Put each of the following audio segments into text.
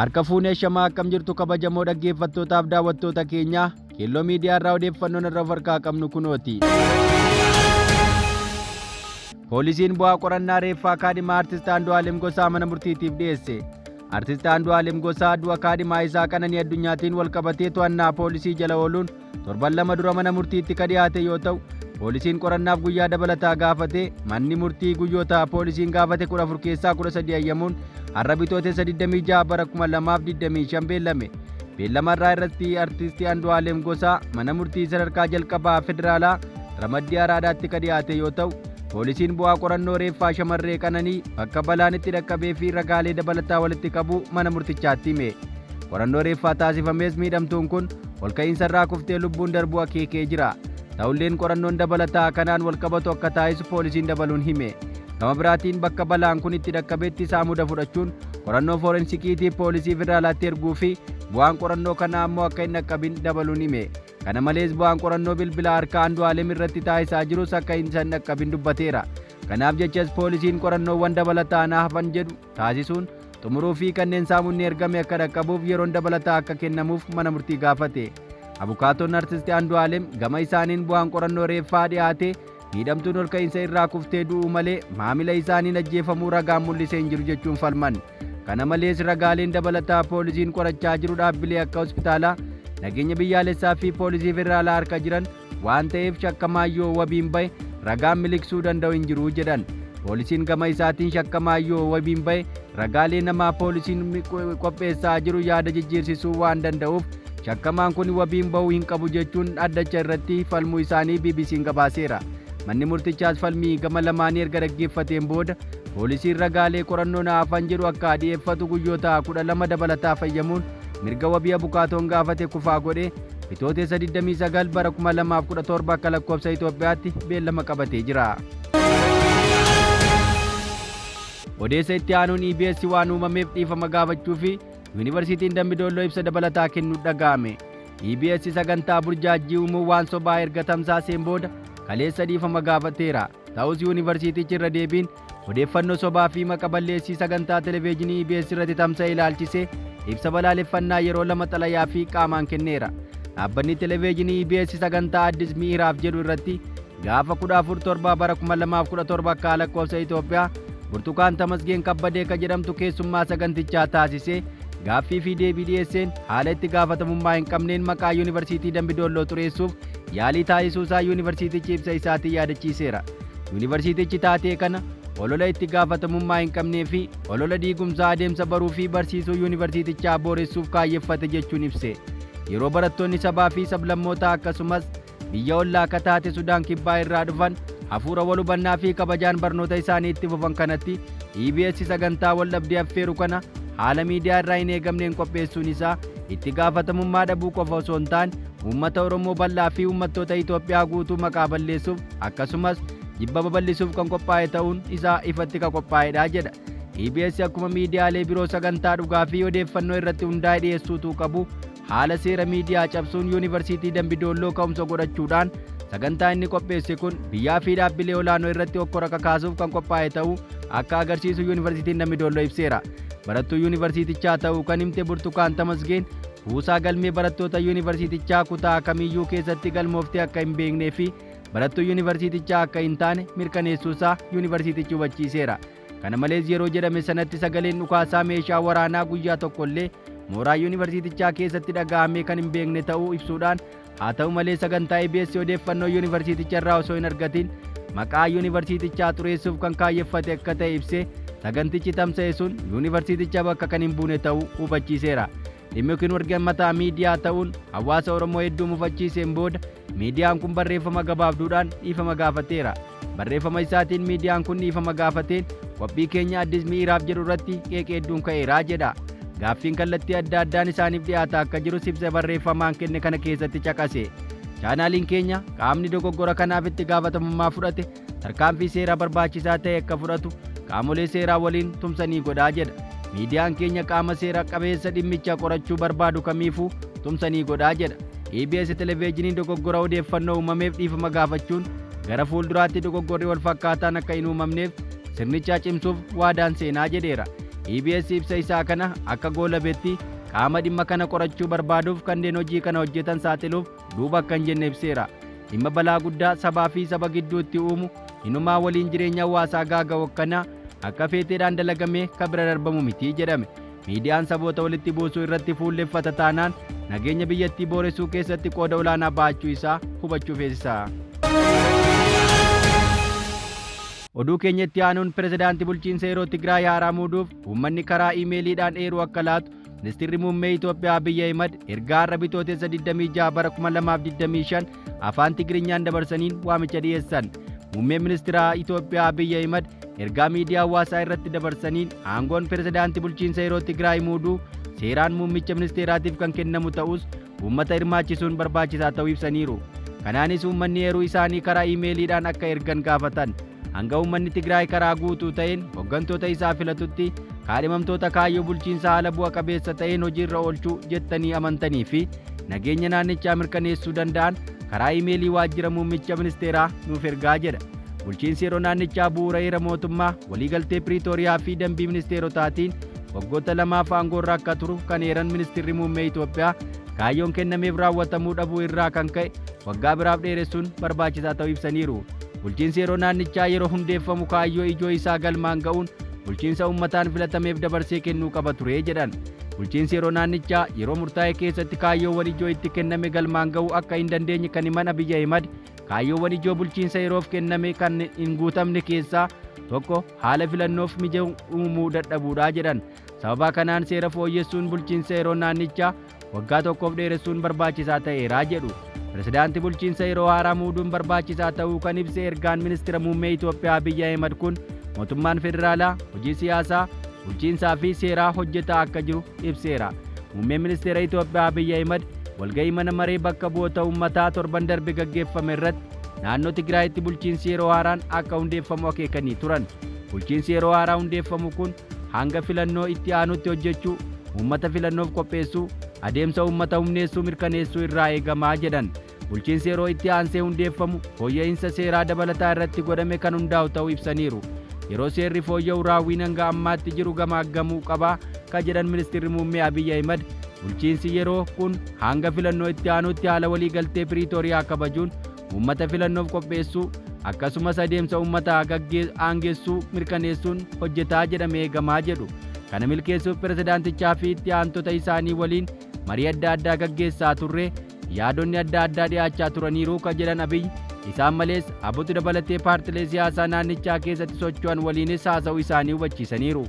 Harka fuunee shamaa akkam jirtu kabajamoo dhaggeeffattootaaf daawwattoota keenya Keelloo Miidiyaa irraa odeeffannoon irra of harkaa qabnu kunooti. Poolisiin bu'aa qorannaa reeffaa kaadhimaa Artist Andu'aalem Gosaa mana murtiitiif dhiyeesse. Artist Andu'aalem Gosaa du'a kaadhimaa isaa Qananii Addunyaatiin walqabatee to'annaa poolisii jala ooluun torban lama dura mana murtiitti ka dhiyaate yoo ta'u, poolisiin qorannaaf guyyaa dabalataa gaafate manni murtii guyyoota poolisiin gaafate 14 keessaa 13 ayyamuun har'a Bitootessa 26 bara 2025 beellame. Beellama har'aa irratti Artisti Andu'aalem Gosaa mana murtii sadarkaa jalqabaa federaalaa ramaddii Araadaatti ka dhiyaate yoo ta'u, poolisiin bu'aa qorannoo reeffaa shamarree Qananii bakka balaan itti dhaqqabee fi ragaalee dabalataa walitti qabuu mana murtichaatti hime. Qorannoo reeffaa taasifamees miidhamtuun kun olka'iinsarraa kuftee lubbuun darbuu akeekee jira. Ta'ulleen qorannoon dabalataa kanaan walqabatu akka taasisu poolisiin dabaluun hime. Gama biraatiin bakka balaan kun itti dhaqqabetti saamuda fudhachuun qorannoo foorensikiitiif poolisii federaalaatti erguu fi bu'aan qorannoo kanaa ammoo akka hin dhaqqabin dabaluun hime. Kana malees bu'aan qorannoo bilbila harkaa Andu'aalem irratti taasisaa jirus akka hin dhaqqabin dubbateera. Kanaaf jechas poolisiin qorannoowwan dabalataa na hafan jedhu taasisuun xumuruu fi kanneen saamunni ergame akka dhaqqabuuf yeroon dabalataa akka kennamuuf mana murtii gaafate. Abukaatoon Artisti Andu'aalem gama isaaniin bu'aan qorannoo reeffaa dhiyaate miidhamtuun olka'iinsa irraa kuftee du'uu malee maamila isaaniin ajjeefamuu ragaan mul'isee hin jiru jechuun falman. Kana malees ragaaleen dabalataa poolisiin qorachaa jiru dhaabbilee akka hospitaalaa, nageenya biyyaalessaa fi poolisii federaalaa harka jiran waan ta'eef shakkamaa yoo wabiin bahe ragaan miliqsuu danda'u hin jiru jedhan. Poolisiin gama isaatiin shakkamaa yoo wabiin bahe ragaalee namaa poolisiin qopheessaa jiru yaada jijjiirsisuu waan danda'uuf shakkamaan kun wabiin bahuu hin qabu jechuun dhaddacha irratti falmuu isaanii BBC'n gabaaseera. Manni murtichaas falmii gama lamaanii erga dhaggeeffateen booda poolisiin ragaalee qorannoo na hafan jedhu akka dhiyeeffatu guyyoota 12 dabalataa fayyamuun mirga wabii abukaatoon gaafate kufaa godhee Bitootessa 29 bara 2017 akka lakkoofsa Itoophiyaatti beellama qabatee jira. Odeessa itti aanuun EBS waan uumameef dhiifama gaafachuu fi Yuunivarsiitiin Dambi Doolloo ibsa dabalataa kennuu dhaga'ame. EBS sagantaa burjaajjii uumuu waan sobaa erga tamsaaseen booda kaleessa dhiifama gaafateera. Ta'us yuunivarsiitichi irra deebiin odeeffannoo sobaa fi maqa balleessii sagantaa televezyiinii EBS irratti tamsa'e ilaalchisee ibsa balaaleffannaa yeroo lama xalayaa fi qaamaan kenneera. Dhaabbanni televezyiinii EBS sagantaa Addis Mi'iraaf jedhu irratti gaafa 14/7 bara 2017 akka lakkoofsa Itoophiyaa Burtukaan Tamasgeen Kabbadee ka jedhamtu keessummaa sagantichaa taasisee gaaffii fi deebii dhiyeesseen haala itti gaafatamummaa hin qabneen maqaa Yuunivarsiitii Dambi Doolloo xureessuuf yaalii taasisuu isaa yuunivarsiitichi ibsa isaatiin yaadachiiseera. Yuunivarsiitichi taatee kana olola itti gaafatamummaa hin qabnee fi olola diigumsaa adeemsa baruu fi barsiisuu yuunivarsiitichaa booressuuf kaayyeffate jechuun ibse. Yeroo barattoonni sabaa fi sablammootaa akkasumas biyya ollaa akka taate Sudaan Kibbaa irraa dhufan hafuura wal hubannaa fi kabajaan barnoota isaanii itti fufan kanatti EBS sagantaa wal dhabdee affeeru kana haala miidiyaa irraa hin eegamneen qopheessuun isaa itti gaafatamummaa dhabuu qofa osoo hin taane uummata Oromoo bal'aa fi uummattoota Itoophiyaa guutuu maqaa balleessuuf akkasumas jibba babal'isuuf kan qophaa'e ta'uun isaa ifatti kan qophaa'edha jedha. EBS akkuma miidiyaalee biroo sagantaa dhugaa fi odeeffannoo irratti hundaa'e dhiyeessuutu qabu haala seera miidiyaa cabsuun Yuunivarsiitii Dambi Doolloo ka'umsa godhachuudhaan sagantaa inni qopheesse kun biyyaa fi dhaabbilee olaanoo irratti hokkora kakaasuuf kan qophaa'e ta'uu akka agarsiisu Yuunivarsiitiin Dambi Doolloo ibseera. Barattuu yuunivarsiitichaa ta'uu kan himte Burtukaan Tamasgeen kuusaa galmee barattoota yuunivarsiitichaa kutaa kamiyyuu keessatti galmooftee akka hin beeknee fi barattuu yuunivarsiitichaa akka hin taane mirkaneessuusaa yuunivarsiitichi hubachiiseera. Kana malees yeroo jedhame sanatti sagaleen dhukaasaa meeshaa waraanaa guyyaa tokkollee mooraa yuunivarsiitichaa keessatti dhaga'amee kan hin beekne ta'uu ibsuudhaan haa ta'u malee sagantaa EBS odeeffannoo yuunivarsiiticha irraa osoo hin argatin maqaa yuunivarsiitichaa xureessuuf kan kaayyeffate akka ta'e ibsee sagantichi tamsa'e sun yuunivarsiiticha bakka kan hin buune ta'uu hubachiiseera. Dhimmi kun erga mataa miidiyaa ta'uun hawaasa Oromoo hedduu mufachiiseen booda miidiyaan kun barreeffama gabaabduudhaan dhiifama gaafateera. Barreeffama isaatiin miidiyaan kun dhiifama gaafateen qophii keenya Addis Mi'iraaf jedhu irratti qeeqee hedduun ka'eera jedha. Gaaffiin kallattii adda addaan isaaniif dhiyaata akka jirus ibsa barreeffamaan kenne kana keessatti caqase. Chaanaaliin keenya qaamni dogoggora kanaaf itti gaafatamummaa fudhate tarkaanfii seeraa barbaachisaa ta'e akka fudhatu qaamolee seeraa waliin tumsanii godhaa jedha. Miidiyaan keenya qaama seera qabeessa dhimmicha qorachuu barbaadu kamiifuu tumsanii godhaa jedha. EBS televezyiiniin dogoggora odeeffannoo uumameef dhiifama gaafachuun gara fuulduraatti dogoggorri wal fakkaataan akka hin uumamneef sirnichaa cimsuuf waadaan seenaa jedheera. EBS ibsa isaa kana akka goolabetti qaama dhimma kana qorachuu barbaaduuf kanneen hojii kana hojjetan saaxiluuf duuba akka hin jenne ibseera. Dhimma balaa guddaa sabaa fi saba gidduutti uumu hinumaa waliin jireenya hawaasaa gaaga'u akkanaa akka feeteedhaan dalagamee kan bira darbamu miti jedhame. Miidiyaan saboota walitti buusuu irratti fuulleffata taanaan nageenya biyyattii booressuu keessatti qooda olaanaa ba'achuu isaa hubachuu feesisa. Oduu keenya itti aanuun pirezidaantii bulchiinsa yeroo Tigraay haaraa muuduuf uummanni karaa iimeeliidhaan eeruu akka laatu ministeerri muummee Itoophiyaa Abiyyi Ahimad ergaa har'a Bitootessa 26 bara 2025 afaan Tigirinyaan dabarsaniin waamicha dhiyeessan. Muummeen ministeeraa Itoophiyaa Abiyyi Ahimad ergaa miidiyaa hawaasaa irratti dabarsaniin aangoon pirezidaantii bulchiinsa yeroo Tigraay muuduu seeraan muummicha ministeeraatiif kan kennamu ta'us uummata hirmaachisuun barbaachisaa ta'uu ibsaniiru. Kanaanis uummanni eeruu isaanii karaa iimeeliidhaan akka ergan gaafatan. Hanga uummanni Tigraay karaa guutuu ta'een hooggantoota isaa filatutti kaadhimamtoota kaayyoo bulchiinsa haala bu'a qabeessa ta'een hojiirra oolchuu jettanii amantanii fi nageenya naannichaa mirkaneessuu danda'an karaa iimeelii waajjira muummicha ministeeraa nuuf ergaa jedha. Bulchiinsi yeroo naannichaa bu'uura heera mootummaa waliigaltee Piriitooriyaa fi dambii ministeerotaatiin waggoota lamaaf aangoorra akka turu kan eeran ministeerri muummee Itoophiyaa kaayyoon kennameef raawwatamuu dhabuu irraa kan ka'e waggaa biraaf dheeressuun barbaachisaa ta'uu ibsaniiru. Bulchiinsi yeroo naannichaa yeroo hundeeffamu kaayyoo ijoo isaa galmaan ga'uun bulchiinsa uummataan filatameef dabarsee kennuu qaba ture jedhan. Bulchiinsi yeroo naannichaa yeroo murtaa'e keessatti kaayyoowwan ijoo itti kenname galmaan ga'uu akka hin dandeenye kan himan Abiyyi Ahimad kaayyoowwan ijoo bulchiinsa yeroof kenname kan hin guutamne keessaa tokko haala filannoof mija'u uumuu dadhabuudha jedhan. Sababa kanaan seera fooyyessuun bulchiinsa yeroo naannichaa waggaa tokkoof dheeressuun barbaachisaa ta'eera jedhu. Pirezidaantii bulchiinsa yeroo haaraa muuduun barbaachisaa ta'uu kan ibse ergaan ministeera muummee Itoophiyaa Abiyyi Ahimad kun mootummaan federaalaa hojii siyaasaa bulchiinsaa fi seeraa hojjetaa akka jiru ibseera. Muummeen ministeera Itoophiyaa Abiyyi Ahimad walga'ii mana maree bakka bu'oota uummataa torban darbe gaggeeffame irratti naannoo Tigraayitti bulchiinsi yeroo haaraan akka hundeeffamu akeekanii turan. Bulchiinsi yeroo haaraa hundeeffamu kun hanga filannoo itti aanutti hojjechuu, uummata filannoof qopheessuu, adeemsa uummata humneessuu mirkaneessuu irraa eegamaa jedhan. Bulchiinsi yeroo itti aansee hundeeffamu fooyya'insa seeraa dabalataa irratti godhame kan hundaa'u ta'uu ibsaniiru. Yeroo seerri fooyya'u raawwiin hanga ammaatti jiru gamaaggamuu qabaa kan jedhan ministeerri muummee Abiyyi Ahimad bulchiinsi yeroo kun hanga filannoo itti aanutti haala waliigaltee Piriitooriyaa kabajuun uummata filannoof qopheessuu akkasumas adeemsa uummataa aangeessuu mirkaneessuun hojjetaa jedhamee eegamaa jedhu. Kana milkeessuuf pirezidaantichaa fi itti aantota isaanii waliin marii adda addaa gaggeessaa turre yaadonni adda addaa dhiyaachaa turaniiru kan jedhan Abiyyi isaan malees abutu dabalatee paartilee siyaasaa naannichaa keessatti socho'an waliinis haasa'uu isaanii hubachiisaniiru.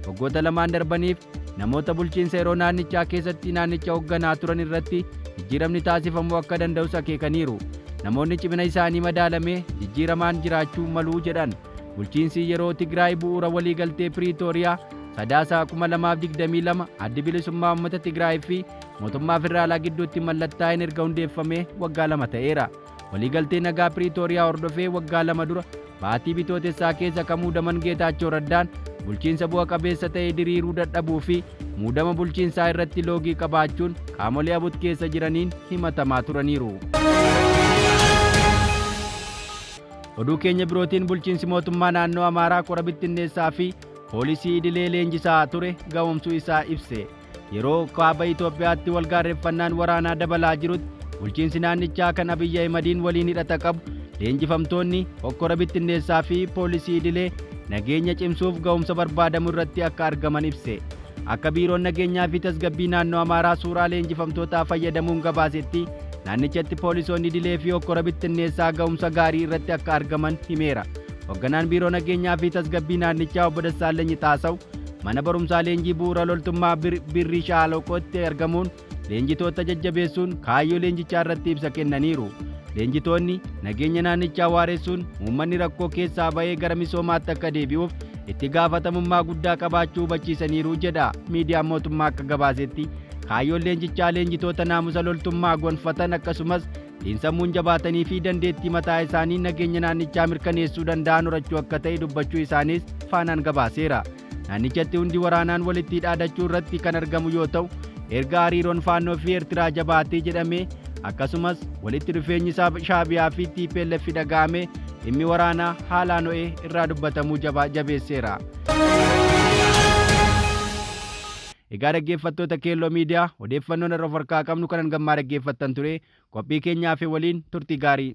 Waggoota lamaan darbaniif namoota bulchiinsa yeroo naannichaa keessatti naannicha hoogganaa turan irratti jijjiiramni taasifamuu akka danda'us akeekaniiru. Namoonni cimina isaanii madaalamee jijjiiramaan jiraachuu maluu jedhan. Bulchiinsi yeroo Tigraay bu'uura waliigaltee Piriitooriyaa Sadaasa 2022 addi bilisummaa uummata Tigraay fi mootummaa federaalaa gidduutti mallattaa'een erga hundeeffamee waggaa 2 ta'eera. Waliigaltee nagaa Piriitooriyaa hordofee waggaa 2 dura baatii Bitootessaa keessa kan muudaman Geetaachoo Raddaan bulchiinsa bu'a qabeessa ta'e diriiruu dadhabuu fi muudama bulchiinsaa irratti loogii qabaachuun qaamolee abut keessa jiraniin himatamaa turaniiru. Oduu keenya birootiin bulchiinsi mootummaa naannoo Amaaraa kora bittinneessaa fi poolisii idilee leenjisaa ture ga'oomsuu isaa ibse. Yeroo kaaba Itoophiyaatti walgaarreffannaan waraanaa dabalaa jirutti bulchiinsi naannichaa kan Abiyyi Ahimadiin waliin hidhata qabu leenjifamtoonni hokkora bittinneessaa fi poolisii idilee nageenya cimsuuf ga'umsa barbaadamu irratti akka argaman ibse. Akka biiroon nageenyaa fi tasgabbii naannoo Amaaraa suuraa leenjifamtootaa fayyadamuun gabaasetti naannichatti poolisoonni idilee fi hokkora bittinneessaa ga'umsa gaarii irratti akka argaman himeera. Hoogganaan biiroo nageenyaa fi tasgabbii naannichaa obbo Dassaalany Xaasaw mana barumsaa leenjii bu'uura loltummaa Birrii Shaaloqootti argamuun leenjitoota jajjabeessuun kaayyoo leenjichaa irratti ibsa kennaniiru. Leenjitoonni nageenya naannichaa waaressuun uummanni rakkoo keessaa ba'ee gara misoomaatti akka deebi'uuf itti gaafatamummaa guddaa qabaachuu hubachiisaniiru jedha miidiyaan mootummaa akka gabaasetti. Kaayyoon leenjichaa leenjitoota naamusa loltummaa gonfatan akkasumas xiinsammuun jabaatanii fi dandeettii mataa isaanii nageenya naannichaa mirkaneessuu danda'an horachuu akka ta'e dubbachuu isaaniis faanaan gabaaseera. Naannichatti hundi waraanaan walitti dhaadachuu irratti kan argamu yoo ta'u, erga hariiroon Faannoo fi Eertiraa jabaatee jedhamee akkasumas walitti dhufeenyi Shaabiyaa fi TPLF dhaga'amee dhimmi waraanaa haalaan ho'ee irraa dubbatamuu jabeesseera. Egaa dhaggeeffattoota Keelloo Miidiyaa, odeeffannoon irra of harkaa qabnu kanan gammaa dhaggeeffattan ture. Qophii keenyaa fi waliin turtii gaarii.